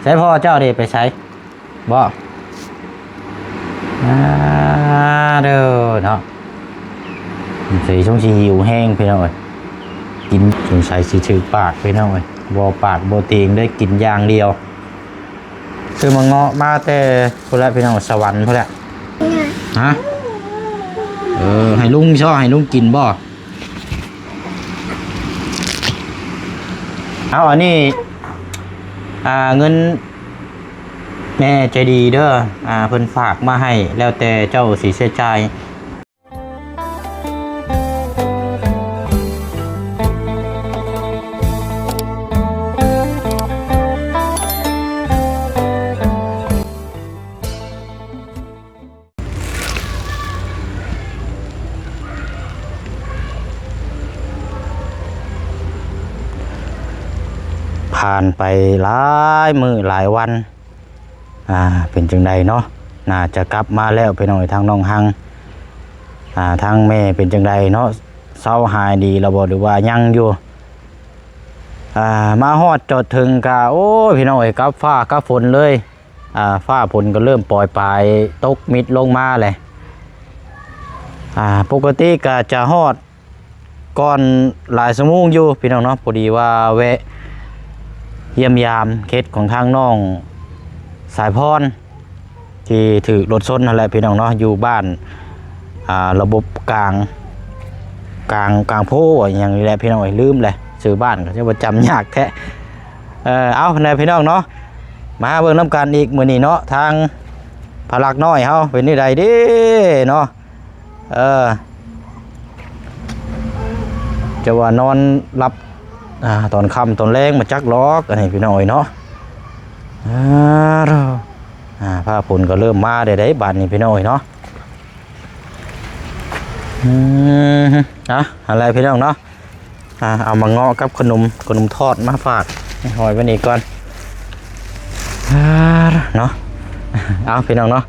ໃສພໍ່ເຈົ້າເດ້ ໄປໃສ? ບໍ່ ອ່າ ເດີເນາະ ສົງໄສຊິຫິວແຮງພີ່ນ້ອງເອີຍ ກິນສົງໄສຊິຖືກປາກພີ່ນ້ອງເອີຍ ບໍ່ປາກບໍ່ຕີງ ໄດ້ກິນຢ່າງດຽວ. ຊື້ໝາກເງາະມາແຕ່ພຸ້ນແຫຼະພີ່ນ້ອງ ສະຫວັນພຸ້ນແຫຼະ. ຮະ? ເອີ ໃຫ້ລຸງຊໍ ໃຫ້ລຸງກິນບໍ່? ເອົາ ອັນນີ້ ອ່າ ເງິນແມ່ໃຈດີເດີ ອ່າ ເພິ່ນຝາກມາໃຫ້ ແລ້ວແຕ່ເຈົ້າຊິໃຊ້ຈ່າຍ. ຜ່ານໄປຫຼາຍມື້ຫຼາຍວັນ ອ່າ ເປັນຈັ່ງໃດເນາະ? ໜ້າຈະກັບມາແລ້ວພີ່ນ້ອງເອີຍ ທາງນ້ອງຮັງ ອ່າ ທາງແມ່ເປັນຈັ່ງໃດເນາະ? ເຊົາຫາຍດີແລ້ວບໍ່ ຫຼືວ່າຍັງຢູ່? ອ່າ ມາຮອດຈອດເຖິງກະ ໂອ້ຍ ພີ່ນ້ອງເອີຍ ກັບຟ້າກັບຝົນເລີຍ. ອ່າ ຟ້າຝົນກໍເລີ່ມປອຍປາຍຕົກມິດລົງມາແຫຼະ. ອ່າ ປົກກະຕິກໍຈະຮອດກ່ອນຫຼາຍຊົ່ວໂມງຢູ່ພີ່ນ້ອງເນາະ. ພໍດີວ່າແວະຢ້ຽມຢາມເຂດຂອງທາງນ້ອງສາຍພອນ ທີ່ຖືກລົດຊົນຫັ້ນແຫຼະພີ່ນ້ອງເນາະ ຢູ່ບ້ານ ອ່າ ລະບົບກາງ ກາງ ກາງໂພ ອີ່ຫຍັງນີ້ແຫຼະພີ່ນ້ອງເອີຍ ລືມແຫຼະ ຊື່ບ້ານກໍຈະວ່າຈຳຍາກແທ້. ເອີ ເອົາແນ່ພີ່ນ້ອງເນາະ ມາເບິ່ງນຳກັນອີກມື້ນີ້ເນາະ ທາງພະລັກນ້ອຍເຮົາເປັນແນວໃດເດ້ເນາະ. ເອີ ຈະວ່ານອນຫຼັບ ອ່າ ຕອນຄ່ຳຕອນແລງມາຈັກຫຼອກ ອັນນີ້ພີ່ນ້ອງເອີຍເນາະ. ອ່າ ອ່າ ຟ້າຝົນກໍເລີ່ມມາໄດ້ ໄດ້ບາດນີ້ພີ່ນ້ອງເອີຍເນາະ. ອືມ ອ່ະ ຫັ້ນແຫຼະພີ່ນ້ອງເນາະ. ອ່າ ເອົາໝາກເງາະກັບຂະໜົມ ຂະໜົມທອດມາຝາກ ຫ້ອຍໄວ້ນີ້ກ່ອນ ອ່າ ເນາະ. ເອົາ ພີ່ນ້ອງເນາະ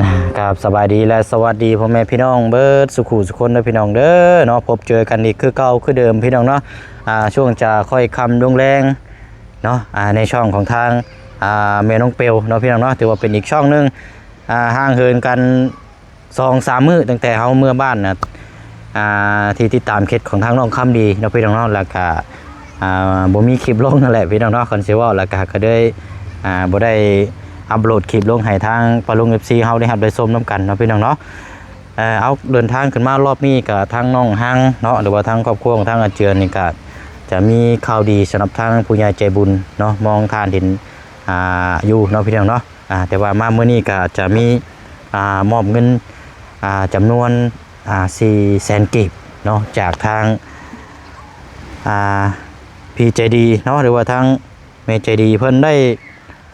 ອ່າ ກາບສະບາຍດີ ແລະ ສະຫວັດດີພໍ່ແມ່ພີ່ນ້ອງເບິດສູ່ຄູ່ສູ່ຄົນເດີພີ່ນ້ອງເດີເນາະ. ພົບເຈີກັນອີກຄືເກົ່າຄືເດີມພີ່ນ້ອງເນາະ. ອ່າ ຊ່ວງຈະຄ່ອຍຄ່ຳລົງແລງເນາະ ອ່າ ໃນຊ່ອງຂອງທາງ ອ່າ ແມ່ນ້ອງເປວເນາະ ພີ່ນ້ອງເນາະ. ຖືວ່າເປັນອີກຊ່ອງໜຶ່ງ ອ່າ ຫ່າງເຫີນກັນ ສອງສາມມື້ຕັ້ງແຕ່ເຮົາເມືອບ້ານນະ ອ່າ ທີ່ຕິດຕາມເຂດຂອງທາງນ້ອງຄຳດີເນາະ ພີ່ນ້ອງເນາະ. ແລ້ວກະ ອ່າ ບໍ່ມີຄລິບລົງຫັ້ນແຫຼະພີ່ນ້ອງເນາະ ຄັນຊິເວົ້າ ແລ້ວກະ ກະເລີຍ ອ່າ ບໍ່ໄດ້ອັບໂຫຼດຄລິບລົງໃຫ້ທາງປ້າລຸງ ເອັຟຊີ ເຮົາໄດ້ຮັບໄດ້ຊົມນຳກັນເນາະ ພີ່ນ້ອງເນາະ. ເອີ ເອົາ ເດີນທາງຂຶ້ນມາລອບນີ້ກະ ທາງນ້ອງຮັງເນາະ ຫຼືວ່າທາງຄອບຄົວຂອງທາງອາເຈືອນນີ້ກະ ຈະມີຂ່າວດີສຳລັບທາງຜູ້ໃຫຍ່ໃຈບຸນເນາະ ມອງທ່ານເຫັນ ອ່າ ຢູ່ເນາະ ພີ່ນ້ອງເນາະ. ອ່າ ແຕ່ວ່າມາມື້ນີ້ກໍຈະມີ ອ່າ ມອບເງິນ ອ່າ ຈຳນວນ ອ່າ ສີ່ແສນກີບເນາະ ຈາກທາງ ອ່າ ພີ່ໃຈດີເນາະ ຫຼືວ່າທາງແມ່ໃຈດີເພິ່ນໄດ້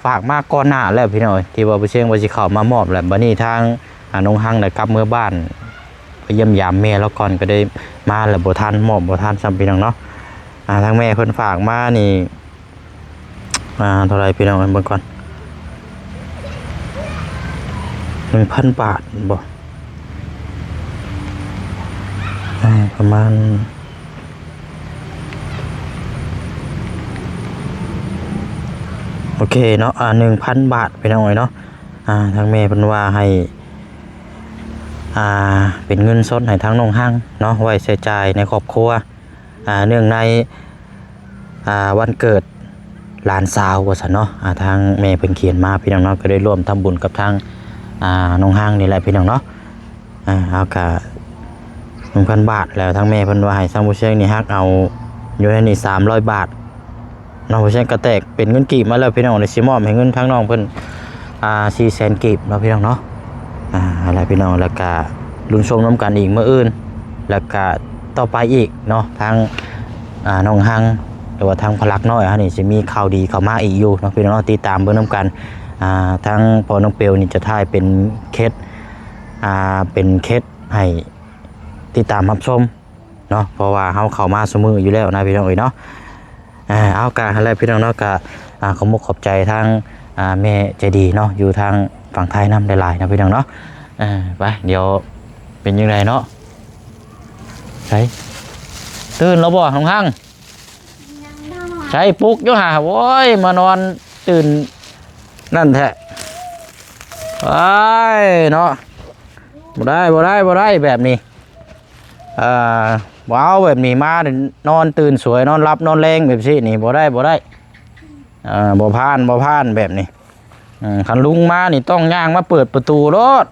ຝາກມາກ່ອນໜ້າແລ້ວ ພີ່ນ້ອງເອີຍ ທີ່ວ່າບໍ່ຊຽງວ່າຊິເຂົ້າມາມອບແຫຼະ. ບັດນີ້ທາງ ອ່າ ນ້ອງຮັງໄດ້ກັບເມືອບ້ານ ໄປຢ້ຽມຢາມແມ່ລາວກ່ອນ ກໍໄດ້ມາແລ້ວບໍ່ທັນ ມອບບໍ່ທັນຊ້ຳ ພີ່ນ້ອງເນາະ. ອ່າ ທາງແມ່ເພິ່ນຝາກມານີ້ ອ່າ ເທົ່າໃດພີ່ນ້ອງ ເບິ່ງກ່ອນ ໜຶ່ງພັນບາດບໍ ອ່າ ປະມານ ໂອເຄເນາະ ອ່າ ໜຶ່ງພັນບາດ ພີ່ນ້ອງເອີຍເນາະ. ອ່າ ທາງແມ່ເພິ່ນວ່າໃຫ້ ອ່າ ເປັນເງິນສົດໃຫ້ທາງນ້ອງຮັງເນາະ ໄວ້ໃຊ້ຈ່າຍໃນຄອບຄົວ ອ່າ ເນື່ອງໃນ ອ່າ ວັນເກີດຫຼານສາວວ່າຊັ້ນເນາະ. ອ່າ ທາງແມ່ເພິ່ນຂຽນມາ ພີ່ນ້ອງເນາະ ກໍໄດ້ຮ່ວມທຳບຸນກັບທາງ ອ່າ ນ້ອງຮັງນີ້ແຫຼະ ພີ່ນ້ອງເນາະ. ອ່າ ເຮົາກະ ໜຶ່ງພັນບາດ ແລ້ວທາງແມ່ເພິ່ນວ່າໃຫ້ທາງຜູ້ຊ່ວຍນີ້ຫັກເອົາຢູ່ໃນນີ້ສາມຮ້ອຍບາດເນາະ. ຜູ້ຊ່ວຍກະແຕກເປັນເງິນກີບມາແລ້ວ ພີ່ນ້ອງ ດຽວຊິມອບໃຫ້ເງິນທາງນ້ອງເພິ່ນ ອ່າ ສີ່ແສນກີບເນາະ ພີ່ນ້ອງເນາະ. ອ່າ ຫັ້ນແຫຼະ ພີ່ນ້ອງ ແລ້ວກະລຸ້ນຊົມນຳກັນອີກມື້ອື່ນ ແລ້ວກະຕໍ່ໄປອີກເນາະ ທາງ ອ່າ ນ້ອງຮັງ ຫຼືວ່າທາງພະລັກນ້ອຍເຮົານີ້ຊິມີຂ່າວດີເຂົ້າມາອີກຢູ່ເນາະ ພີ່ນ້ອງເນາະ. ຕິດຕາມເບິ່ງນຳກັນ ອ່າ ທາງພໍ່ນ້ອງເປວນີ້ຈະຖ່າຍເປັນເຄສ ອ່າ ເປັນເຄສໃຫ້ ຕິດຕາມຮັບຊົມເນາະ ເພາະວ່າເຮົາເຂົ້າມາຊຸມື້ຢູ່ແລ້ວນະ ພີ່ນ້ອງເອີຍເນາະ. ອ່າ ເອົາ ກະຫັ້ນແຫຼະ ພີ່ນ້ອງເນາະ ກະ ອ່າ ຂອບມຸກຂອບໃຈທາງ ອ່າ ແມ່ໃຈດີເນາະ ຢູ່ທາງຝັ່ງໄທນຳຫຼາຍໆເນາະ ພີ່ນ້ອງເນາະ. ອ່າ ໄປ ດຽວເປັນຈັ່ງໃດເນາະ ໃສ ຕື່ນແລ້ວບໍ່ ນ້ອງຮັງ? ໃສ ປຸກຢູ່ຫາ ໂອ້ຍ ມານອນ ຕື່ນນັ້ນແທ້. ໂອ້ຍເນາະ ບໍ່ໄດ້ ບໍ່ໄດ້ ບໍ່ໄດ້ແບບນີ້. ເອີ ບໍ່ເອົາແບບນີ້ມາ ນອນຕື່ນສວຍ ນອນຫຼັບນອນແລງແບບຊີ້ນີ້ ບໍ່ໄດ້ ບໍ່ໄດ້. ເອີ ບໍ່ຜ່ານ ບໍ່ຜ່ານແບບນີ້. ເອີ ຄັນລຸງມານີ້ຕ້ອງຍ່າງມາເປີດປະຕູໂລດ.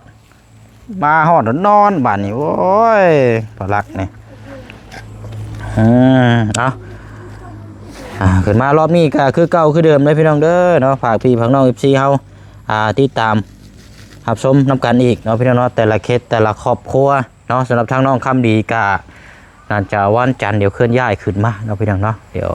ມາຮອດນອນບາດນີ້ ໂອ້ຍ ປາລັກນີ້. ເອີ ເອົາ ອ່າ ຂຶ້ນມາລອບນີ້ກໍຄືເກົ່າຄືເດີມເດີພີ່ນ້ອງເດີເນາະ. ຝາກພີ່ຝາກນ້ອງ ເອັຟຊີ ເຮົາ ອ່າ ຕິດຕາມຮັບຊົມນຳກັນອີກເນາະພີ່ນ້ອງເນາະ ແຕ່ລະເຂດ ແຕ່ລະຄອບຄົວເນາະ. ສຳລັບທາງນ້ອງຄຳດີກໍ ໜ້າຈະວັນຈັນດຽວເຄື່ອນຍ້າຍຂຶ້ນມາເນາະພີ່ນ້ອງເນາະ. ດຽວ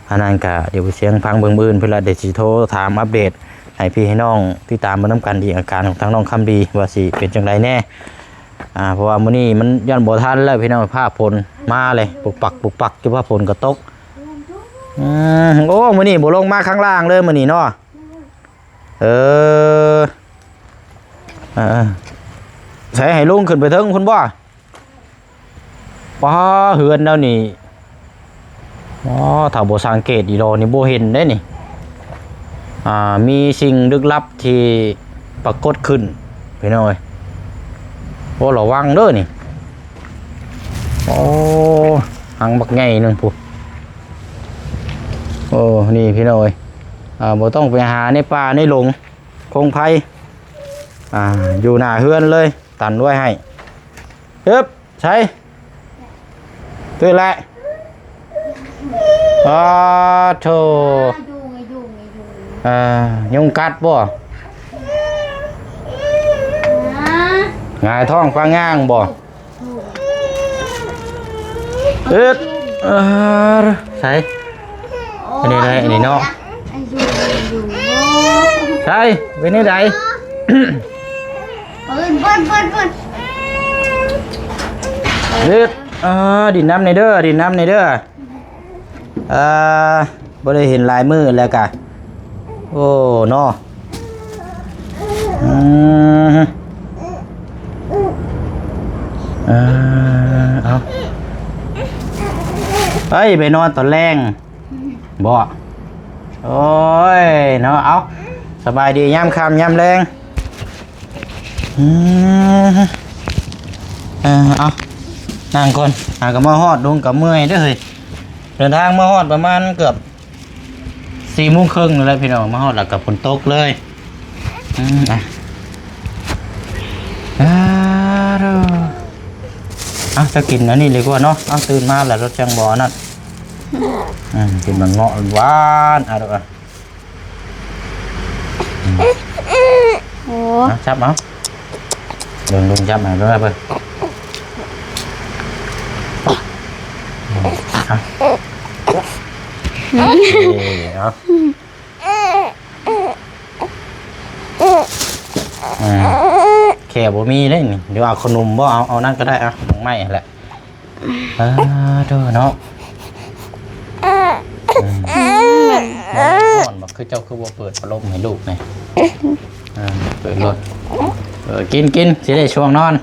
ອັນນັ້ນກະດຽວໄປສຽງຟັງເບິ່ງ ມື້ອື່ນເພິ່ນລະດຽວຊິໂທຖາມອັບເດດໃຫ້ພີ່ໃຫ້ນ້ອງຕິດຕາມເບິ່ງນຳກັນອີກ ອາການຂອງທາງນ້ອງຄຳດີວ່າຊິເປັນຈັ່ງໃດແດ່. ອ່າ ເພາະວ່າມື້ນີ້ມັນຢ້ານບໍ່ທັນແລ້ວພີ່ນ້ອງ ຟ້າຝົນມາເລີຍ ປຸກປັກ ປຸກປັກ ຢູ່ ຟ້າຝົນກໍຕົກ. ອືມ ໂອ້ ມື້ນີ້ບໍ່ລົງມາຂ້າງລ່າງເລີຍມື້ນີ້ເນາະ. ເອີ ເອີ ໃສໃຫ້ລຸງຂຶ້ນໄປເທິງພຸ້ນບໍ່? ປ້າ ເຮືອນລາວນີ້ ອໍ ຖ້າບໍ່ສັງເກດອີ່ຫຼໍນີ້ບໍ່ເຫັນເດ້ນີ້. ອ່າ ມີສິ່ງລຶກລັບທີ່ປາກົດຂຶ້ນພີ່ນ້ອງເອີຍ. ໂອ້ ລະວັງເດີນີ້. ໂອ້ ຮັງບັກໃຫຍ່ໜຶ່ງພຸ້ນ. ໂອ້ ນີ້ພີ່ນ້ອງເອີຍ ອ່າ ບໍ່ຕ້ອງໄປຫາໃນປ່າໃນດົງ ຄົງໄພ ອ່າ ຢູ່ໜ້າເຮືອນເລີຍ ຕັນໄວ້ໃຫ້. ເອີບ ໃສ່ ຕື່ນແລ້ວ. ອ້າໂທ້ ຍຸງ ຍຸງ ຍຸງ ເອີ ຍຸງກັດບໍ່? ອ່າ ຫງາຍທ້ອງປາງງາງບໍ່? ອືດ ເອີ ໃສ ໂອ້ຍ ອັນນີ້ໄດ້ ອັນນີ້ເນາະ ໃສ ເປັນແນວໃດ? ເບິ່ງ ເບິ່ງ ເບິ່ງ ເບິ່ງ ອືດ ອ່າ ດິນນຳແດ່ເດີ ດິນນຳແດ່ເດີ. ເອີ ບໍ່ໄດ້ເຫັນຫຼາຍມື້ແລ້ວກະ ໂອ້ ເນາະ ອືມ ເອີ ເອົາ ເອີຍ ໄປນອນຕອນແລງບໍ່? ໂອ້ຍ ເນາະ ເອົາ ສະບາຍດີຍາມຄ່ຳຍາມແລງ. ອືມ ເອີ ເອົາ ນັ່ງກ່ອນ ຫາກໍມາຮອດ ລຸງກໍເມື່ອຍເດ້ເຮີ້ຍ. ເດີນທາງມາຮອດປະມານເກືອບສີ່ໂມງເຄິ່ງນີ້ແຫຼະພີ່ນ້ອງ ມາຮອດແລ້ວກໍຝົນຕົກເລີຍ. ອືມ ອ່ະ ອ່າ ເອົາ ຈະກິນອັນນີ້ດີກວ່າເນາະ ເອົາ ຕື່ນມາແລ້ວລະຈັ່ງບໍ່ອັນນັ້ນ. ອືມ ກິນໝາກເງາະຫວານ ອ່ະ ໂອ້ ເອົາ ຈັບເອົາ ເບິ່ງ ລຸງຈັບໃຫ້ເບິ່ງ ເບິ່ງ ເອົາ ເອີ ເອົາ ອືມ ແຂ້ບໍ່ມີເດ້ນີ້ ດຽວເອົາຂະໜົມບໍ່ ເອົາ ເອົານັ້ນກໍໄດ້ ເອົາ ດອກໄມ້ຫັ້ນແຫຼະ. ອ່າ ໂທ້ເນາະ ອືມ ອືມ ຮ້ອນບໍ່? ຄືເຈົ້າຄືບໍ່ເປີດພັດລົມໃຫ້ລູກນີ້? ອ່າ ເປີດລົດ ເອີ ກິນ ກິນ ຊິໄດ້ຊ່ວງນອນ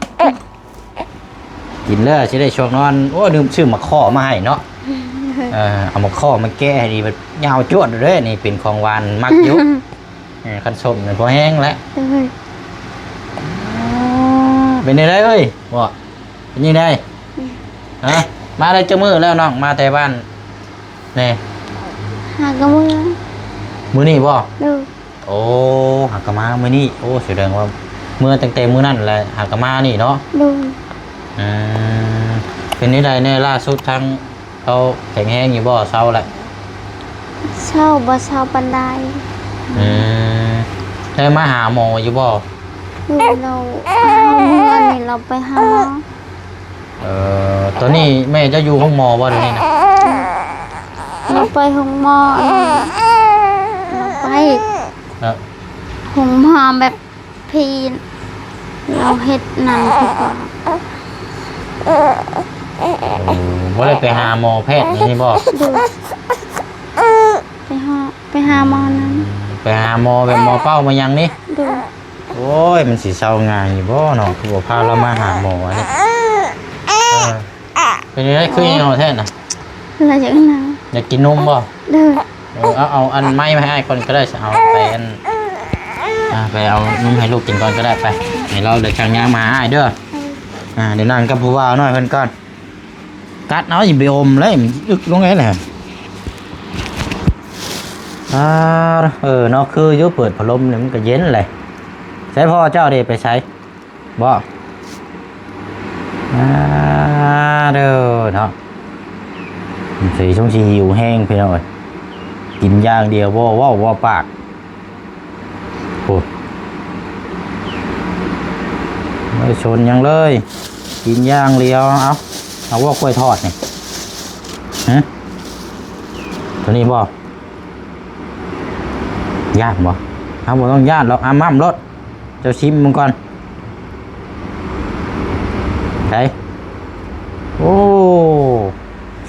ກິນເດີ ຊິໄດ້ຊ່ວງນອນ. ໂອ້ ລືມຊື້ໝາກຂໍ້ມາໃຫ້ເນາະ ເອີ ເອົາໝາກຂໍ້ມາແກະໃຫ້ດີ ແບບຍາວຈວດເດ້ ນີ້ເປັນຂອງຫວານມັກຢູ່. ເອີ ຄັນສົ້ມນີ້ພໍແຮງແຫຼະ ເອີ ເປັນຈັ່ງໃດເອີຍ ບໍ່? ເປັນຈັ່ງໃດ? ຮະ? ມາໄດ້ຈັກມື້ແລ້ວນ້ອງ ມາແຕ່ບ້ານແດ່? ຫາກໍມື້ ມື້ນີ້ບໍ່? ໂດຍ ໂອ້ ຫາກໍມາມື້ນີ້. ໂອ້ ສະແດງວ່າເມືອຕັ້ງແຕ່ມື້ນັ້ນແຫຼະ ຫາກໍມານີ້ເນາະ? ໂດຍ ອືມ ເປັນຈັ່ງໃດແດ່ ລ່າສຸດທາງ ເຂົາແຂງແຮງຢູ່ບໍ່? ເຊົາແລ້ວ ເຊົາ ບໍ່ເຊົາປານໃດ. ອືມ ໄດ້ມາຫາໝໍຢູ່ບໍ່? ໂດຍ ເຮົາເມື່ອນີ້ເຮົາໄປຫາໝໍ. ເອີ ຕອນນີ້ແມ່ເຈົ້າຢູ່ໂຮງໝໍບໍ່ດຽວນີ້ນະ? ເຮົາໄປໂຮງໝໍ ເຮົາໄປ ເອີ ໂຮງໝໍແບບ ພີ້ລາວເຮັດໜັງທີ່ປາກ. ໂອ້ ບໍ່ໄດ້ໄປຫາໝໍແພດນີ້ບໍ່? ໂດຍ ໄປຫາ ໄປຫາໝໍນັ້ນ ໄປຫາໝໍແບບໝໍເປົ້າໝໍຫຍັງນີ້? ໂດຍ ໂອ້ຍ ມັນຊິເຊົາງ່າຍຢູ່ບໍ່ເນາະ ຄືບໍ່ພາລາວມາຫາໝໍອັນນີ້? ເອີ ເປັນຈັ່ງໃດ ຄືເຫຍົແທ້ນະ? ລາວຢາກນຳ ຢາກກິນນົມບໍ່? ໂດຍ ເອີ ເອົາ ເອົາອັນໄມ້ມາໃຫ້ອ້າຍກ່ອນກໍໄດ້ ເອົາໄປອັນ ອ່າ ໄປເອົານົມໃຫ້ລູກກິນກ່ອນກໍໄດ້ ໄປ ໃຫ້ລາວໄດ້ຈັກຍ່າງມາຫາອ້າຍເດີ. ອ່າ ດຽວນັ່ງກັບຜູ້ບ່າວນ້ອຍເພິ່ນກ່ອນ. ກັດເອົາ ຢ່າໄປອົມເລີຍ ມັນອຶກລົງໄດ້ແຫຼະ. ອ່າ ເອີເນາະ ຄືຢູ່ ເປີດພັດລົມນີ້ມັນກໍເຢັນແຫຼະ. ໃສພໍ່ເຈົ້າເດ ໄປໃສ? ບໍ່ ອ່າ ເດີເນາະ ສົງໄສຊົງຊິຫິວແຮງພີ່ນ້ອງເອີຍ ກິນຢ່າງດຽວ ບໍ່ເວົ້າບໍ່ປາກ. ໂອ້ ບໍ່ໄດ້ສົນຫຍັງເລີຍ ກິນຢ່າງດຽວ. ເອົາ ເອົາບໍ່ ກ້ວຍທອດນີ້ ຫຶ ໂຕນີ້ບໍ່? ຢ້ານບໍ່? ເຮົາບໍ່ຕ້ອງຢ້ານດອກ ອາ ໝ້ຳໂລດ. ເຈົ້າຊິມເບິ່ງກ່ອນ ໃສ? ໂອ້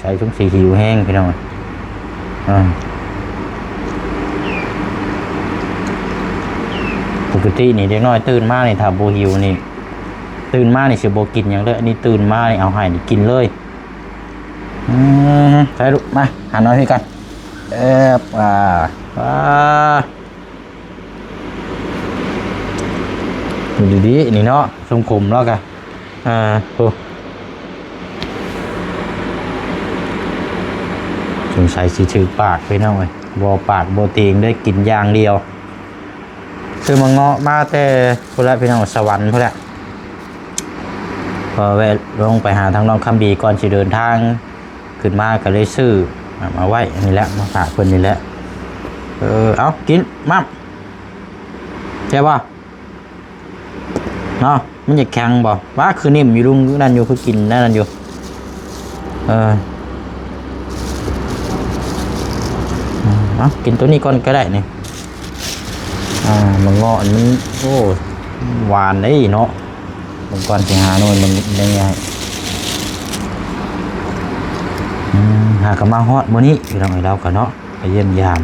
ໃສສົງຊິຫິວແຮງພີ່ນ້ອງ. ອ່າ ປົກກະຕິນີ້ເດັກນ້ອຍຕື່ນມານີ້ ຖ້າບໍ່ຫິວນີ້ ຕື່ນມານີ້ຊິບໍ່ກິນຫຍັງເລີຍ. ອັນນີ້ຕື່ນມານີ້ເອົາໃຫ້ນີ້ກິນເລີຍ. ອືມ ໃສ່ລູກ ມາ ຫານ້ອຍຄືກັນ. ເອີບ ອ່າ ອ່າ ຢູ່ດີໆ ນີ້ເນາະ ຊົງຂົມແລ້ວກະ ອ່າ ໂອ້ ສົງໄສຊິຖືກປາກພີ່ນ້ອງເອີຍ ບໍ່ປາກບໍ່ຕີງເດ້ ກິນຢ່າງດຽວ. ຊື້ໝາກເງາະມາແຕ່ພຸ້ນແຫຼະພີ່ນ້ອງ ສະຫວັນພຸ້ນແຫຼະ ພໍແວະລົງໄປຫາທາງນ້ອງຄຳດີ ກ່ອນຊິເດີນທາງຂຶ້ນມາ ກໍເລີຍຊື້ມາໄວ້ນີ້ແຫຼະ ມາຝາກເພິ່ນນີ້ແຫຼະ. ເອີ ເອົາ ກິນ ໝ້ຳ ແຊບບໍ່? ເນາະ ມັນຢາກແຂງບໍ່? ວ່າຄືນິ້ມຢູ່ ລຸງ ນັ້ນຢູ່ ຄືກິນນັ້ນຢູ່. ເອີ ເອົາ ກິນໂຕນີ້ກ່ອນກໍໄດ້ນີ້. ອ່າ ໝາກເງາະນີ້ມັນ ໂອ້ ຫວານເດ້ເນາະ. ເບິ່ງກ່ອນ ຊິຫາໜ່ວຍມັນໄດ້ງ່າຍ. ອືມ ຫາກໍມາຮອດມື້ນີ້ພີ່ນ້ອງເອີຍ ລາວກໍເນາະ ໄປຢ້ຽມຢາມ.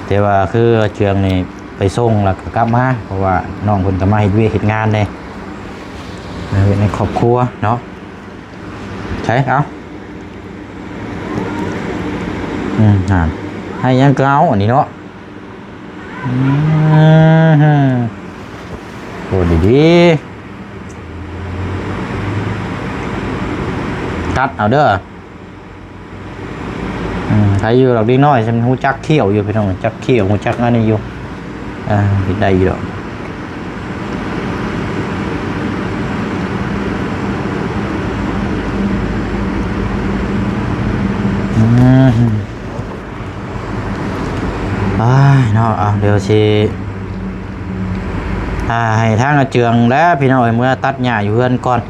ແຕ່ວ່າຄືເຈືອງນີ້ ໄປສົ່ງແລ້ວກໍກັບມາ ເພາະວ່ານ້ອງເພິ່ນກໍມາເຮັດວຽກເຮັດງານແດ່ ເຮັດໃນຄອບຄົວເນາະ. ໃສ ເອົາ ອືມ ຫັ້ນ ໃຫ້ຫຍັງກໍເອົາ ອັນນີ້ເນາະ. ອືມ ໂອ້ ດີໆ ຕັດເອົາເດີ. ອືມ ໃຜຢູ່ດອກ ເດັກນ້ອຍ ມັນຮູ້ຈັກຄ້ຽວຢູ່ພີ່ນ້ອງ ຈັກຄ້ຽວ ຮູ້ຈັກອັນນີ້ຢູ່. ອ່າ ເຮັດໄດ້ຢູ່ດອກ. ອືມ ອ້າຍເນາະ ເອົາ ດຽວຊິ ອ່າ ໃຫ້ທາງອາເຈືອງແຫຼະພີ່ນ້ອງເອີຍ ເມືອຕັດຫຍ້າຢູ່ເຮືອນກ່ອນ.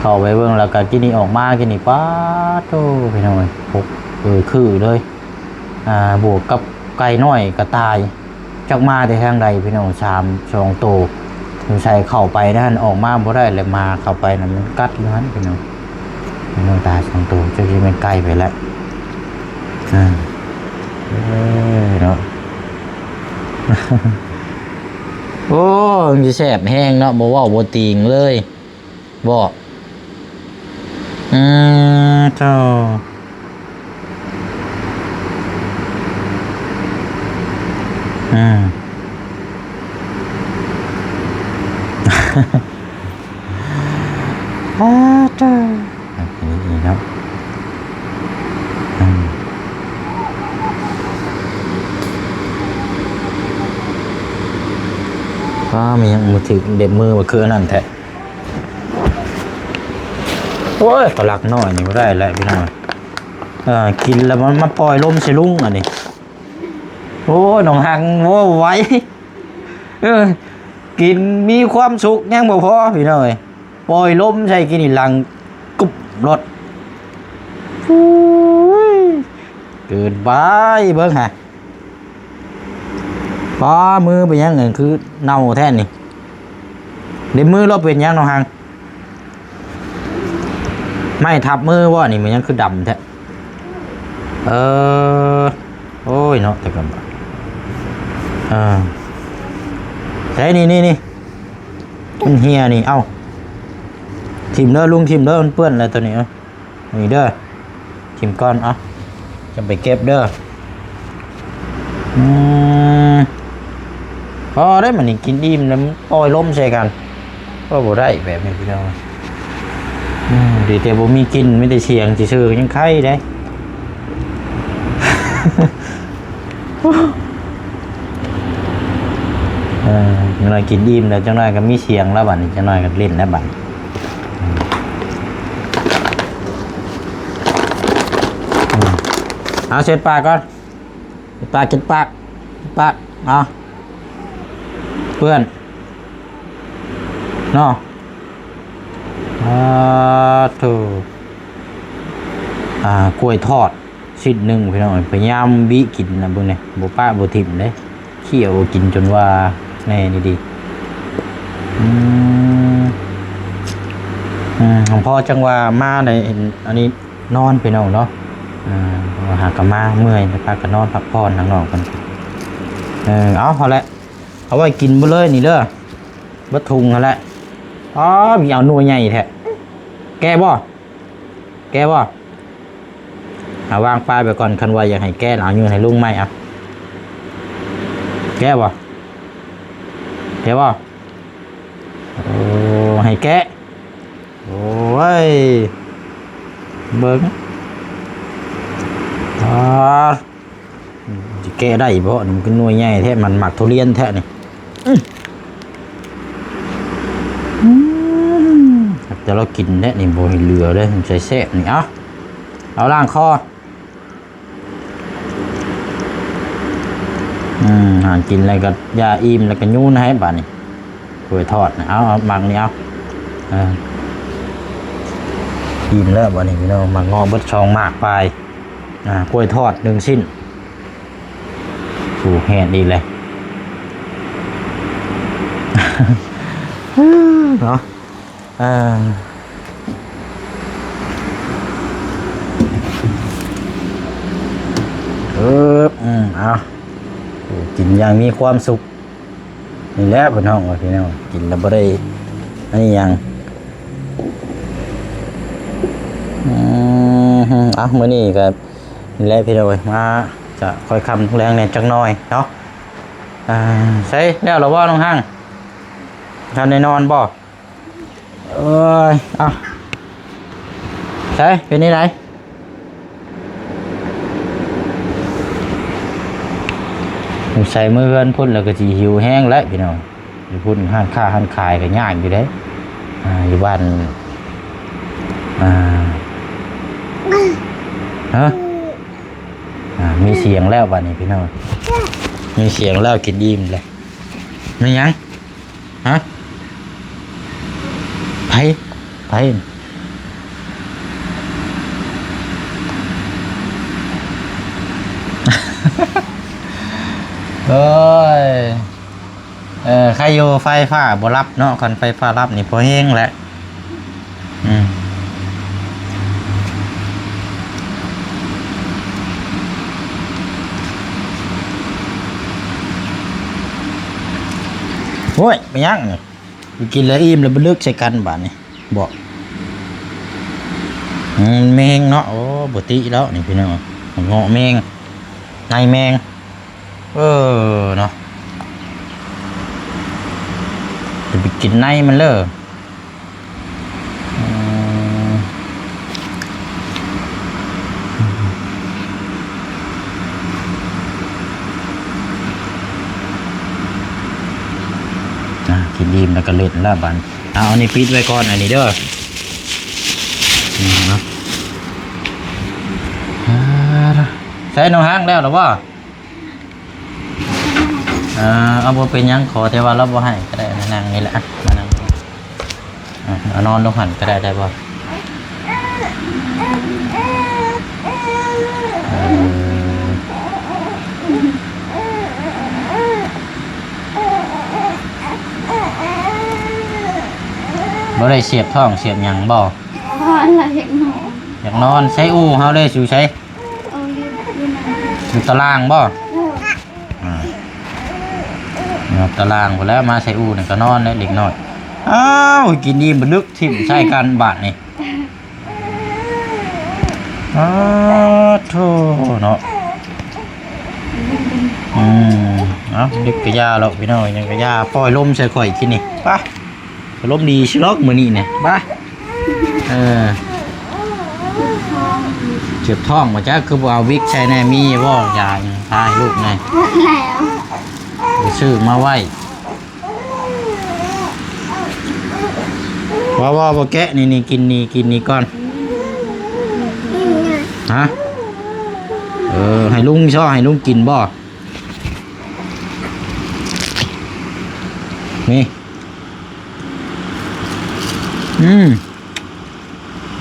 ເຂົ້າໄປເບິ່ງແລ້ວກໍກິນນີ້ອອກມາ ກິນນີ້ ປາດໂທ້ ພີ່ນ້ອງເອີຍ ໂອ້ ເອີ ຄືເລີຍ. ອ່າ ບວກກັບໄກ່ນ້ອຍກະຕ່າຍ ຈັກມາແຕ່ທາງໃດພີ່ນ້ອງ ສາມ ສອງໂຕ ສົງໄສເຂົ້າໄປນັ້ນອອກມາບໍ່ໄດ້ແຫຼະ ໝາເຂົ້າໄປນັ້ນມັນກັດຢູ່ຫັ້ນພີ່ນ້ອງ. ນ້ອຍຕາຍສອງໂຕ ຈັກຊິແມ່ນໄກ່ໄປແລ້ວ. ອ່າ ເອີເນາະ ໂອ້ ມັນຊິແຊບແຮງເນາະ ບໍ່ເວົ້າບໍ່ຕີງເລີຍ. ບໍ່ ອືມ ໂທ້ ອືມ ອາ ໂທ້ ອັນນີ້ເນາະ ອືມ ອ້າ ມີຫຍັງ ມືຖືກເລັບມື ບໍ່ຄືອັນນັ້ນແທ້. ໂອ້ຍ ປາຫຼັກນ້ອຍນີ້ບໍ່ໄດ້ແລ້ວພີ່ນ້ອງ. ເອີ ກິນແລ້ວມັນມາປ່ອຍລົມໃສ່ລຸງອັນນີ້. ໂອ້ຍ ນ້ອງຮັງ ເວົ້າໄວ. ເອີ ກິນມີຄວາມສຸກຍັງບໍ່ພໍພີ່ນ້ອງເອີຍ ປ່ອຍລົມໃສ່ກິນນີ້ຫຼັງກຸບໂລດ. ໂອ້ຍ ເກີນໄປ ເບິ່ງຫາ. ປ້າ ມືເປັນຫຍັງ ຄືເນົ່າແທ້ນີ້? ເລັບມືລາວເປັນຫຍັງນ້ອງຮັງ? ໄມ້ທັບມືບໍ່ນີ້? ມັນຫຍັງຄືດຳແທ້? ເອີ ໂອ້ຍເນາະ ແຕ່ກໍ ເອີ ໃສ່ນີ້ ນີ້ ນີ້ ມັນເຫ່ຍນີ້ ເອົ້າ ຖິ້ມເດີ ລຸງຖິ້ມເດີ ມັນເປື້ອນແລ້ວໂຕນີ້ ເອີ ນີ້ເດີ ຖິ້ມກ່ອນ ເອົາ ຈັ່ງໄປເກັບເດີ. ອືມ ພໍໄດ້ ມັນນີ້ກິນອີ່ມແລ້ວມັນປ່ອຍລົມໃສ່ກັນ ກໍບໍ່ໄດ້ແບບນີ້ພີ່ນ້ອງ. ອືມ ດີແຕ່ບໍ່ມີກິ່ນ ມີແຕ່ສຽງຊື່ໆ ຍັງໄຄໄດ໋. ເອີ ຈັກໜ້ອຍກິນອີ່ມແລ້ວ ຈັກໜ້ອຍກໍມີສຽງແລ້ວບັດນີ້ ຈັກໜ້ອຍກໍຫຼິ້ນແລ້ວບັດນີ້. ອືມ ອືມ ເອົາ ເຊັດປາກກ່ອນ ປາກ ກິນປາກ ປາກ ເອົາ ເປື້ອນເນາະ. ອາ ໂທ້ ອາ ກ້ວຍທອດຊິ້ນໜຶ່ງພີ່ນ້ອງ ພະຍາຍາມບິກິນນະ ເບິ່ງແດ່ ບໍ່ປະບໍ່ຖິ້ມເດ້ ຂ້ຽວກິນຈົນວ່າແນ່ດີໆ. ອືມ ອືມ ພໍຈັ່ງວ່າມາໄດ້ອັນນີ້ ນອນພີ່ນ້ອງເນາະ. ອ່າ ຫາກະມາເມື່ອຍ ພາກັນນອນພັກຜ່ອນທາງນອກເພິ່ນ. ເອີ ເອົາ ເອົາແຫຼະ ເອົາໄວ້ກິນເບິດເລີຍນີ້ເດີ ເບິດທຸງຫັ້ນແຫຼະ. ອໍ ມີເອົາໜ່ວຍໃຫຍ່ແທ້ ແກ່ບໍ່ ແກ່ບໍ່? ເອົາວາງປາຍໄປກ່ອນ ຄັນວ່າຢາກໃຫ້ແກ່ ເອົາຍື່ນໃຫ້ລຸງໃໝ່ ເອົາ ແກ່ບໍ່ ແກ່ບໍ່? ໂອ້ ໃຫ້ແກະ ໂອ້ຍ ເບິ່ງ ອາ ຊິແກະໄດ້ບໍ່ນີ້? ມັນຄືໜ່ວຍໃຫຍ່ແທ້ ມັນໝາກທຸລຽນແທ້ນີ້. ອືມ ອືມ ແຕ່ລາວກິນແທ້ນີ້ ບໍ່ໃຫ້ເຫຼືອເດ້ ໃສ່ແຊບນີ້. ເອົາ ເອົາລ້າງຄໍ. ອືມ ຫາກິນແລ້ວກໍຢ່າອີ່ມ ແລ້ວກໍຍູນໃຫ້ບາດນີ້ ກ້ວຍທອດນະ. ເອົາ ເອົາໝາກນີ້ເອົາ ເອີ ອີ່ມແລ້ວບາດນີ້ພີ່ນ້ອງ ໝາກເງາະເບິດສອງໝາກປາຍ ອ່າ ກ້ວຍທອດໜຶ່ງຊິ້ນ ໂອ້ ແຮງອີກແລ້ວ ເນາະ. ອ່າ ເອີ ອືມ ເອົາ ໂອ້ ກິນຢ່າງມີຄວາມສຸກ ນີ້ແຫຼະເພິ່ນຮ້ອງວ່າ ພີ່ນ້ອງ ກິນແລ້ວບໍ່ໄດ້ອັນນີ້ຫຍັງ. ອືມ ເອົາ ມື້ນີ້ກໍນີ້ແຫຼະພີ່ນ້ອງເອີຍ ມາຈະຄ່ອຍຄ່ຳແລງແດ່ຈັກໜ່ອຍເນາະ. ອ່າ ໃສ ແລ້ວລະບໍ່ນ້ອງຮັງ? ທັນໄດ້ນອນບໍ່? ເອີຍ ເອົາ ໃສ ເປັນແນວໃດ? ສົງໄສມື້ເຮືອນພຸ້ນແລ້ວກໍຊິຫິວແຮງແຫຼະພີ່ນ້ອງ. ຢູ່ພຸ້ນຮ້ານຄ້າຮ້ານຂາຍກໍຍາກຢູ່ເດ້. ອ່າ ຢູ່ບ້ານ ອ່າ ຮະ? ອ່າ ມີສຽງແລ້ວບາດນີ້ພີ່ນ້ອງ ມີສຽງແລ້ວ ກິນອີ່ມແລ້ວ. ແມ່ນຫຍັງ? ຮະ? ໃຜ? ໃຜ? ໂອ້ຍ ເອີ ໃຄຢູ່ໄຟຟ້າບໍ່ລັບເນາະ ຄັນໄຟຟ້າລັບນີ້ພໍແຮງແຫຼະ. ອືມ ໂອ້ຍ ເປັນຫຍັງນີ້? ໄປກິນແລ້ວອີ່ມແລ້ວບະລຶກໃສ່ກັນບາດນີ້ ເບາະ. ອືມ ແມງເນາະ ໂອ້ ບໍ່ຕິແລ້ວນີ້ພີ່ນ້ອງ ເງາະແມງ ໃນແມງ. ເອີ ເນາະ ຈະໄປກິນໃນມັນເລີ. ອືມ ອ່າ ກິນອີ່ມແລ້ວກໍເຫຼັ້ນແລ້ວບາດ. ເອົາ ອັນນີ້ປິດໄວ້ກ່ອນ ອັນນີ້ເດີ. ອືມ ເນາະ ອ່າ ໃສ່ນ້ອງຮັງແລ້ວລະບໍ່? ເອີ ເອົາ ບໍ່ເປັນຫຍັງ ຂໍແຕ່ວ່າລາວບໍ່ໃຫ້ກໍໄດ້ ມານັ່ງນີ້ແຫຼະ ມານັ່ງ ອ່ະ ເອົານອນລົງຫັ້ນກໍໄດ້ ໄດ້ບໍ່? ເອີ ບໍ່ໄດ້ສຽບທ້ອງສຽບຫຍັງບໍ່? ອໍ ລາວຢາກນອນ ຢາກນອນ. ໃສ່ອູ່ເຮົາເດ້ ຢູ່ໃສ? ເອີ ຢູ່ ຢູ່ນັ້ນ ຢູ່ຕາລ່າງບໍ່? ເອີ ອ່າ ຢູ່ຕາລ່າງພຸ້ນແຫຼະ ມາໃສ່ອູ່ນີ້ກໍນອນແລ້ວເດັກນ້ອຍ. ອ້າວ ກິນອີ່ມບະລຶກຖິ້ມໃສ່ກັນບາດນີ້. ອ້າໂທ້ເນາະ ອື ອືມ ເອົາ ເດັກກະຢ່າແລ້ວພີ່ນ້ອງ ຫຍັງກະຢ່າ ປ່ອຍລົມໃສ່ຂ້ອຍກິນນີ້ ໄປ ອາລົມດີຊິລອກມື້ນີ້ນີ້ ໄປ ເອີ ເຈັບທ້ອງບໍ່ຈັກ ຄືບໍ່ເອົາວິກໃສ່ແດ່ ມີບໍ່ຢາທາໃຫ້ລູກແດ່ ໝົດແລ້ວ ໄປຊື້ມາໄວ້ ບໍ່ ບໍ່ ບໍ່ແກະ ນີ້ ນີ້ ກິນນີ້ ກິນນີ້ກ່ອນ ຮະ ເອີ ໃຫ້ລຸງຊໍ ໃຫ້ລຸງກິນບໍ່ ນີ້ ອືມ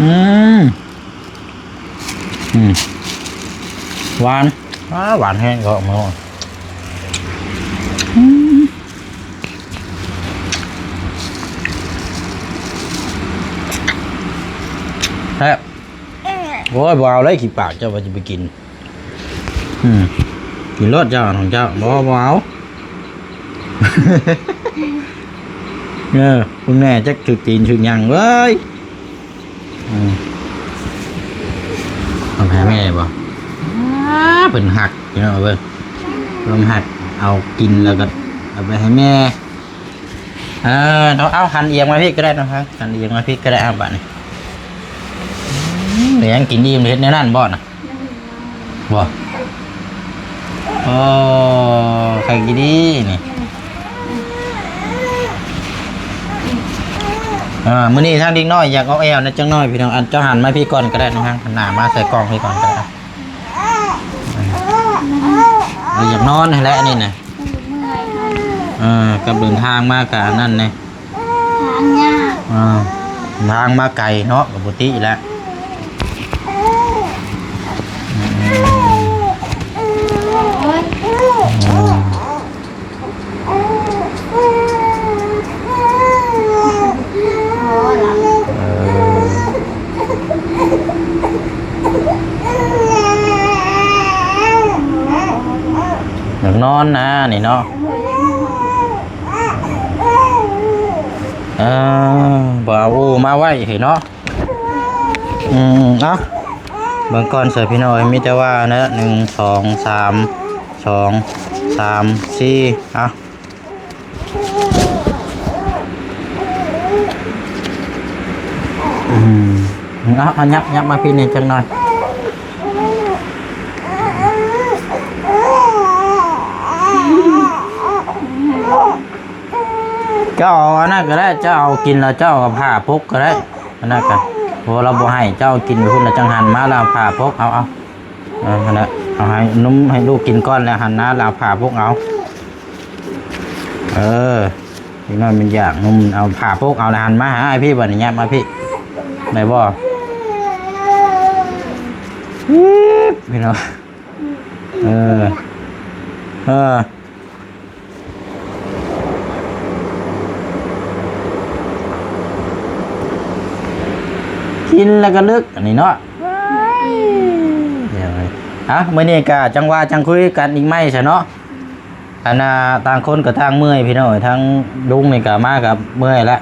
ອືມ ອືມ ຫວານ ອ້າ ຫວານແຮງ ເກາະໝໍ້ ອືມ ແຊບ ໂອ້ຍ ບໍ່ເອົາເລີຍ ຂີ້ປາກເຈົ້າວ່າຈະໄປກິນ ອືມ ກິນໂລດເຈົ້າ ຂອງເຈົ້າ ບໍ່ ບໍ່ເອົາ ເອີ ເບິ່ງແດ່ ຈັກຖືກຕີນຖືກຫຍັງເວີຍ ອືມ ເອົາໃຫ້ແມ່ບໍ່ ອ້າ ເພິ່ນຮັກ ພີ່ນ້ອງເອີຍ ເພິ່ນຮັກ ເອົາກິນແລ້ວກໍເອົາໄປໃຫ້ແມ່ ເອີ ເອົາ ເອົາ ຫັນອຽງມາພີ້ກໍໄດ້ເນາະ ຫັນອຽງມາພີ້ກໍໄດ້ ເອົາ ບາດນີ້ ອືມ ແມ່ນຫຍັງ ກິນອີ່ມ ເຮັດແນວນັ້ນບໍ່ນະ ບໍ່ ໂອ້ ຄັກອີ່ຫຼີນີ້ ອ່າ ມື້ນີ້ທາງເດັກນ້ອຍຢາກອອກແອວແດ່ຈັກໜ້ອຍ ພີ່ນ້ອງ ອັນ ເຈົ້າຫັນມາພີ້ກ່ອນກໍໄດ້ ນ້ອງຮັກ ຫັນໜ້າມາໃສ່ກ້ອງພີ້ກ່ອນກໍໄດ້ ເອີ ຢາກນອນຫັ້ນແຫຼະ ອັນນີ້ນະ ເອີ ກັບເດີນທາງມາກະອັນນັ້ນແດ່ ທາງຍາກ ເອີ ທາງມາໄກເນາະ ກໍບໍ່ຕິແຫຼະ ອືມ ໂອ້ຍ ອືມ ເອີ ຢາກນອນນະນີ້ເນາະ ເອີ ບໍ່ເອົາອູມາໄວ້ເນາະ ອືມ ເອົາ ເບິ່ງກ່ອນເສີພີ່ນ້ອງເອີຍ ມີແຕ່ວ່ານະ ໜຶ່ງ ສອງ ສາມ ສອງ ສາມ ສີ່ ເອົາ ອືມ ເອົາ ເອົາ ຫຍັບ ຫຍັບມາພີ້ແດ່ຈັກໜ້ອຍ. ເຈົ້າເອົາອັນນັ້ນກໍໄດ້ ເຈົ້າເອົາກິນແລ້ວເຈົ້າເອົາຜ້າປົກກໍໄດ້ ອັນນັ້ນກໍ ເພາະວ່າລາວບໍ່ໃຫ້ ເຈົ້າກິນໄປພຸ້ນແລ້ວຈັ່ງຫັນມາແລ້ວເອົາຜ້າປົກ ເອົາ ເອົາ ເອີ ຫັ້ນແຫຼະ ເອົາໃຫ້ນົມໃຫ້ລູກກິນກ່ອນແລ້ວຫັນໜ້າແລ້ວເອົາຜ້າປົກເອົາ ເອີ ເດັກນ້ອຍມັນຢາກນົມ ເອົາຜ້າປົກເອົາແລ້ວຫັນມາຫາອ້າຍພີ້ ບັດນີ້ຫຍັບມາພີ້ ໄດ້ບໍ່ ອີບ ພີ່ນ້ອງ ເອີ ເອີ. ກິນແລ້ວກໍລຶກ ອັນນີ້ເນາະ ເອີ ອ່ະ ມື້ນີ້ກໍຈັ່ງວ່າຈັ່ງຄຸຍກັນອີກໃໝ່ຊະເນາະ ອັນນ່າ ຕ່າງຄົນກໍຕ່າງເມື່ອຍ ພີ່ນ້ອງເອີຍ ທາງລຸງນີ້ກໍມາກໍເມື່ອຍແລ້ວ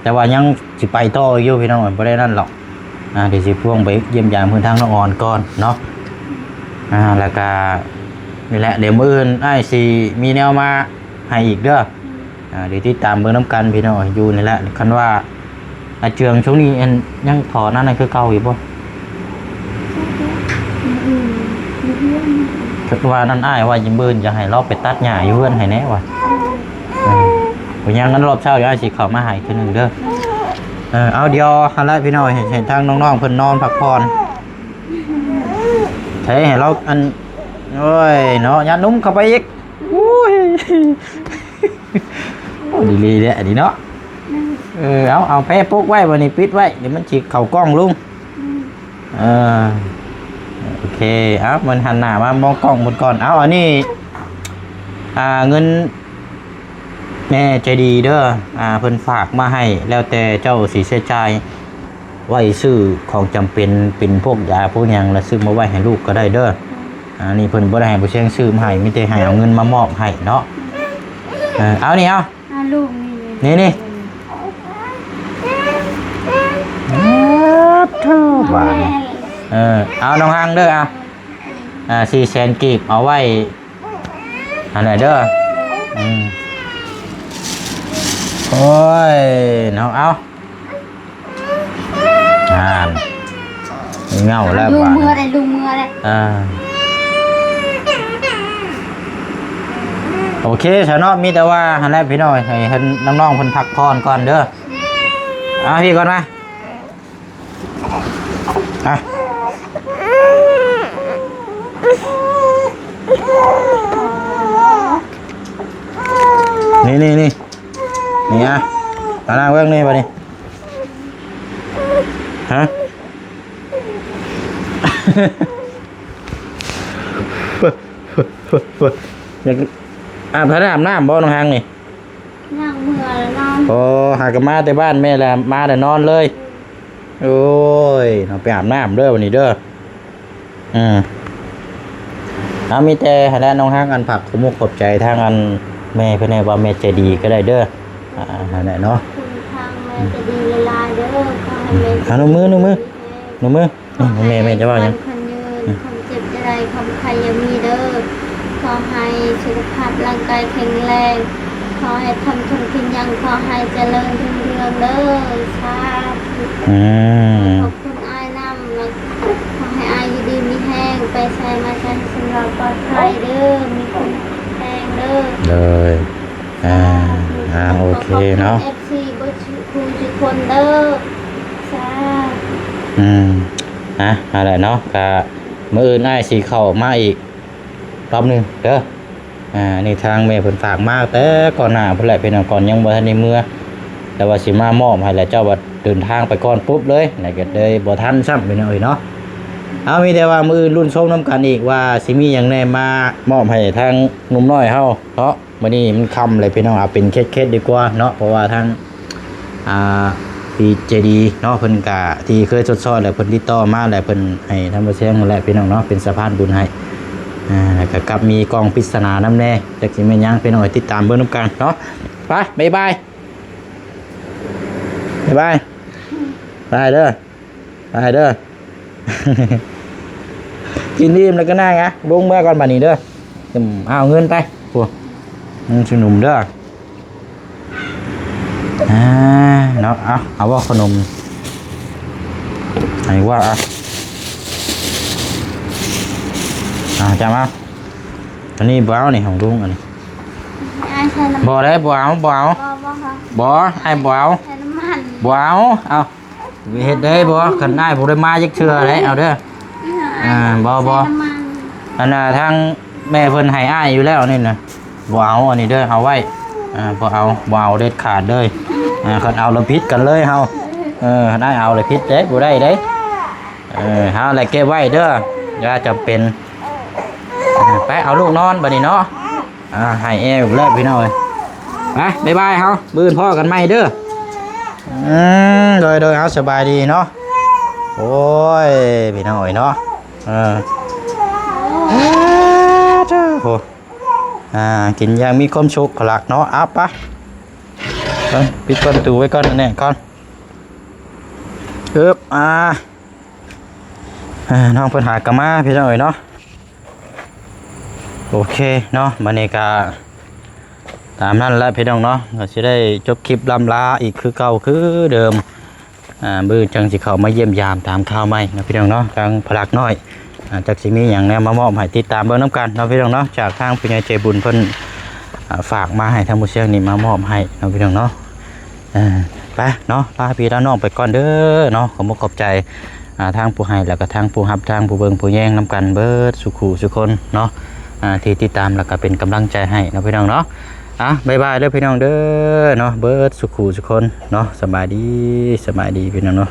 ແຕ່ວ່າຍັງຊິໄປຕໍ່ຢູ່ ພີ່ນ້ອງເອີຍ ບໍ່ໄດ້ນັ້ນດອກ ອ່າ ດຽວຊິພວງໄປຢ້ຽມຢາມເພິ່ນທາງນ້ອງອອນກ່ອນເນາະ ອ່າ ແລ້ວກະນີ້ແຫຼະ ດຽວມື້ອື່ນອ້າຍຊິມີແນວມາໃຫ້ອີກເດີ ອ່າ ດຽວຕິດຕາມເບິ່ງນຳກັນພີ່ນ້ອງ ຢູ່ນີ້ແຫຼະ ຄັນວ່າອາເຈືອງຊ່ວງນີ້ ອັນ ຍັງຖອນອັນນັ້ນຄືເກົ່າຢູ່ບໍ່? ຄືວ່ານັ້ນ ອ້າຍວ່າມື້ອື່ນຢາກໃຫ້ລາວໄປຕັດຫຍ້າຢູ່ເຮືອນໃຫ້ແດ່ວ່າ ເອີ ບໍ່ຍັງ ອັນ ລອບເຊົ້າດຽວອ້າຍຊິເຂົ້າມາໃຫ້ເທື່ອໜຶ່ງເດີ ເອີ ເອົາ ດຽວຫັ້ນລະພີ່ນ້ອງ ໃຫ້ ໃຫ້ທາງນ້ອງໆເພິ່ນນອນພັກຜ່ອນ ໃຫ້ ໃຫ້ລາວ ອັນ ໂອ້ຍເນາະ ຍານຸ່ມເຂົ້າໄປອີກ ໂອ້ຍ ດີເດ້ອັນນີ້ເນາະ ເອີ ເອົາ ເອົາແພປົກໄວ້ ບັດນີ້ປິດໄວ້ ດຽວມັນຊິເຂົ້າກ້ອງລຸງ ເອີ ໂອເຄ ເອົາ ມັນຫັນໜ້າມາມອງກ້ອງໝົດກ່ອນ ເອົາ ອັນນີ້ ອ່າ ເງິນແມ່ໃຈດີເດີ ອ່າ ເພິ່ນຝາກມາໃຫ້ ແລ້ວແຕ່ເຈົ້າຊິໃຊ້ຈ່າຍ ໄວ້ຊື້ຂອງຈຳເປັນ ເປັນພວກຢາພວກຫຍັງ ແລ້ວຊື້ມາໄວ້ໃຫ້ລູກກໍໄດ້ເດີ ອັນນີ້ເພິ່ນບໍ່ໄດ້ໃຫ້ບໍ່ແຊງຊື້ມາໃຫ້ ມີແຕ່ໃຫ້ເອົາເງິນມາມອບໃຫ້ເນາະ ເອີ ເອົານີ້ເອົາ ອ່າ ລູກນີ້ ນີ້ ນີ້ ໂອ້ໂທ້ ບາດນີ້ ເອີ ເອົາ ນ້ອງຮັງເດີ ເອົາ ອ່າ ສີ່ແສນກີບ ເອົາໄວ້ ຫັ້ນແຫຼະເດີ. ອືມ ໂອ້ຍ ເນາະ ເອົາ ຫັ້ນ ເຫງົາແລ້ວ ລຸງເມືອແລ້ວ ລຸງເມືອແລ້ວ. ອ່າ ໂອເຄຊະເນາະ ມີແຕ່ວ່າຫັ້ນແຫຼະພີ່ນ້ອງ ໃຫ້ເພິ່ນ ນ້ອງໆເພິ່ນພັກຜ່ອນກ່ອນເດີ. ເອົາ ພີ່ກ່ອນມາ ອ່ະ ນີ້ໆໆ ນີ້ ອ່ະ ມານັ່ງເບິ່ງນີ້ບາດນີ້ ຮະ ຢາກອາບ ທັນໄດ້ອາບນ້ຳບໍ່ ນ້ອງຮັງນີ້? ຍັງ ເມືອແລ້ວນອນ. ໂອ້ ຫາກະມາແຕ່ບ້ານແມ່ແລ້ວ ມາແລ້ວນອນເລີຍ. ໂອ້ຍ ເນາະ ໄປອາບນ້ຳເດີ ວັນນີ້ເດີ. ອືມ ເອົາ ມີແຕ່ຫັ້ນແຫຼະ ນ້ອງຮັງ ອັນ ຝາກຂອບມຸກຂອບໃຈທາງ ອັນ ແມ່ເພິ່ນແດ່ ວ່າແມ່ໃຈດີກໍໄດ້ເດີ. ອ່າ ຫັ້ນແຫຼະເນາະ ຂອບຄຸນທາງແມ່ໃຈດີຫຼາຍໆເດີ. ຂໍໃຫ້ແມ່ ອ່າ ນຸມມື ນຸມມື ນຸມມື. ນີ້ ແມ່ ແມ່ຈະເວົ້າຫຍັງ? ຄວາມຍືນ ຄວາມເຈັບຢ່າໄດ້ ຄວາມໄຂ້ຢ່າມີເດີ. ຂໍໃຫ້ສຸຂະພາບຮ່າງກາຍແຂງແຮງ ຂໍໃຫ້ທຳທຸກສິ່ງຢ່າງ ຂໍໃຫ້ຈະເລີນຮຸ່ງເຮືອງເດີ. ສາທຸ. ອືມ ຂອບຄຸນອ້າຍນຳ ແລະ ຂໍໃຫ້ອ້າຍຢູ່ດີມີແຮງ ໄປໃສມາໃສໃຫ້ສຳລອດປອດໄພເດີ ມີຄົນແຮງເດີ. ໂດຍ ອ່າ ອ່າ ໂອເຄເນາະ ຂອບຄຸນເອັຟຊີເບິດ ທຸກຄົນເດີ. ສາທຸ. ອືມ ອ່ະ ຫັ້ນແຫຼະເນາະ ກະມື້ອື່ນອ້າຍຊິເຂົ້າມາອີກລອບໜຶ່ງເດີ. ອ່າ ອັນນີ້ທາງແມ່ເພິ່ນຝາກມາແຕ່ກ່ອນໜ້າພຸ້ນແຫຼະ ພີ່ນ້ອງ ກ່ອນຍັງບໍ່ທັນໄດ້ເມືອ ແຕ່ວ່າຊິມາມອບໃຫ້ ແລ້ວເຈົ້າວ່າເດີນທາງໄປກ່ອນປຸບເລີຍ ແລ້ວກໍເລີຍບໍ່ທັນຊ້ຳ ພີ່ນ້ອງເອີຍເນາະ. ເອົາ ມີແຕ່ວ່າມື້ອື່ນລຸ້ນຊົມນຳກັນອີກວ່າຊິມີຫຍັງແດ່ມາມອບໃຫ້ທາງໜຸ່ມນ້ອຍເຮົາເນາະ. ມື້ນີ້ມັນຄ່ຳແລ້ວພີ່ນ້ອງ ເອົາເປັນເຄັດໆດີກວ່າເນາະ ເພາະວ່າທາງ ອ່າ ທີ່ໃຈດີເນາະ ເພິ່ນກະທີ່ເຄີຍຊົດຊ່ອຍແລ້ວ ເພິ່ນຕິດຕໍ່ມາແລ້ວ ເພິ່ນໃຫ້ທາງບໍ່ແຊງແຫຼະພີ່ນ້ອງເນາະ ເປັນສະພານບຸນໃຫ້. ອ່າ ແລ້ວກະກັບມີກ່ອງປິດສະໜານຳແດ່ ຈັກຊິແມ່ນຫຍັງ ພີ່ນ້ອງຕິດຕາມເບິ່ງນຳກັນເນາະ. ໄປ ບາຍບາຍ ບາຍບາຍ ບາຍເດີ. ໄປເດີ ກິນອີ່ມແລ້ວກໍນັ່ງ ອ່ະ ລົງເມືອກ່ອນບາດນີ້ເດີ. ອືມ ເອົາເງິນໄປ ໂອ້ ມັນຊິໜຸ່ມເດີ. ອ່າ ເນາະ ເອົາ ເອົາບໍ່ຂະໜົມ ໃຫ້ວ່າ ອ່ະ ອ່າ ຈຳເອົາ ອັນນີ້ບໍ່ເອົານີ້ ຂອງລຸງອັນນີ້ ອ້າຍໃສ່ນ້ຳ ບໍ່ໄດ້ ບໍ່ເອົາ ບໍ່ເອົາ ບໍ່ ບໍ່ ອ້າຍບໍ່ເອົາ ໃສ່ນ້ຳມັນ ບໍ່ເອົາ ເອົາ. ເຮັດໄດ້ບໍ່? ຄັນອ້າຍບໍ່ໄດ້ມາຈັກເທື່ອເດ້ ເອົາເດີ. ອ່າ ບໍ່ ບໍ່ ອັນນ່າ ທາງແມ່ເພິ່ນໃຫ້ອ້າຍຢູ່ແລ້ວນີ້ນະ ບໍ່ເອົາອັນນີ້ເດີ ເອົາໄວ້. ອ່າ ບໍ່ເອົາ ບໍ່ເອົາເດັດຂາດເລີຍ. ອ່າ ຄັນເອົາລະຜິດກັນເລີຍເຮົາ. ເອີ ຄັນອ້າຍເອົາລະຜິດເດ້ ບໍ່ໄດ້ເດ້. ເອີ ເຮົາແຫຼະເກັບໄວ້ເດີ ຢ່າຈຳເປັນ. ອ່າ ໄປເອົາລູກນອນບາດນີ້ເນາະ. ອ່າ ໃຫ້ແອຢູ່ແລ້ວພີ່ນ້ອງເອີຍ. ໄປ ບາຍບາຍເຮົາ ມື້ອື່ນພໍ້ກັນໃໝ່ເດີ. ອືມ ໂດຍ ໂດຍ ເຮົາສະບາຍດີເນາະ. ໂອ້ຍ ພີ່ນ້ອງເອີຍເນາະ. ເອີ ໂອ້ ອ່າ ກິນຢ່າງມີຄວາມສຸກຄັກເນາະ. ເອົາ ໄປ ເອີ ປິດປະຕູໄວ້ກ່ອນ ແໜ້ນກ່ອນ. ອຶບ ອ່າ ອ່າ ນ້ອງເພິ່ນຫາກະມາ ພີ່ນ້ອງເອີຍເນາະ. ໂອເຄເນາະ ບັດນີ້ກະຕາມນັ້ນແຫຼະພີ່ນ້ອງເນາະ ກະຊິໄດ້ຈົບຄລິບລ່ຳລາອີກຄືເກົ່າຄືເດີມ. ອ່າ ມື້ອື່ນຈັ່ງຊິເຂົ້າມາຢ້ຽມຢາມຕາມຂ່າວໃໝ່ເນາະ ພີ່ນ້ອງເນາະ. ທາງພະລັກນ້ອຍ ອ່າ ຈັກຊິມີຫຍັງແນວມາມອບໃຫ້ ຕິດຕາມເບິ່ງນຳກັນເນາະ ພີ່ນ້ອງເນາະ. ຈາກທາງຜູ້ໃຫຍ່ໃຈບຸນເພິ່ນ ອ່າ ຝາກມາໃຫ້ທາງໝູ່ຊຽງນີ້ມາມອບໃຫ້ເນາະ ພີ່ນ້ອງເນາະ. ເອີ ໄປເນາະ ລາພີ່ລານ້ອງໄປກ່ອນເດີເນາະ. ຂອບອົກຂອບໃຈ ອ່າ ທັງຜູ້ໃຫ້ ແລ້ວກໍທັງຜູ້ຮັບ ທັງຜູ້ເບິ່ງຜູ້ແຍງນຳກັນເບິດສູ່ຄູ່ສູ່ຄົນເນາະ ອ່າ ທີ່ຕິດຕາມ ແລ້ວກໍເປັນກຳລັງໃຈໃຫ້ເນາະ ພີ່ນ້ອງເນາະ. ອ່ະ ບາຍບາຍເດີພີ່ນ້ອງເດີເນາະ ເບິດສູ່ຄູ່ສູ່ຄົນເນາະ. ສະບາຍດີ ສະບາຍດີພີ່ນ້ອງເນາະ.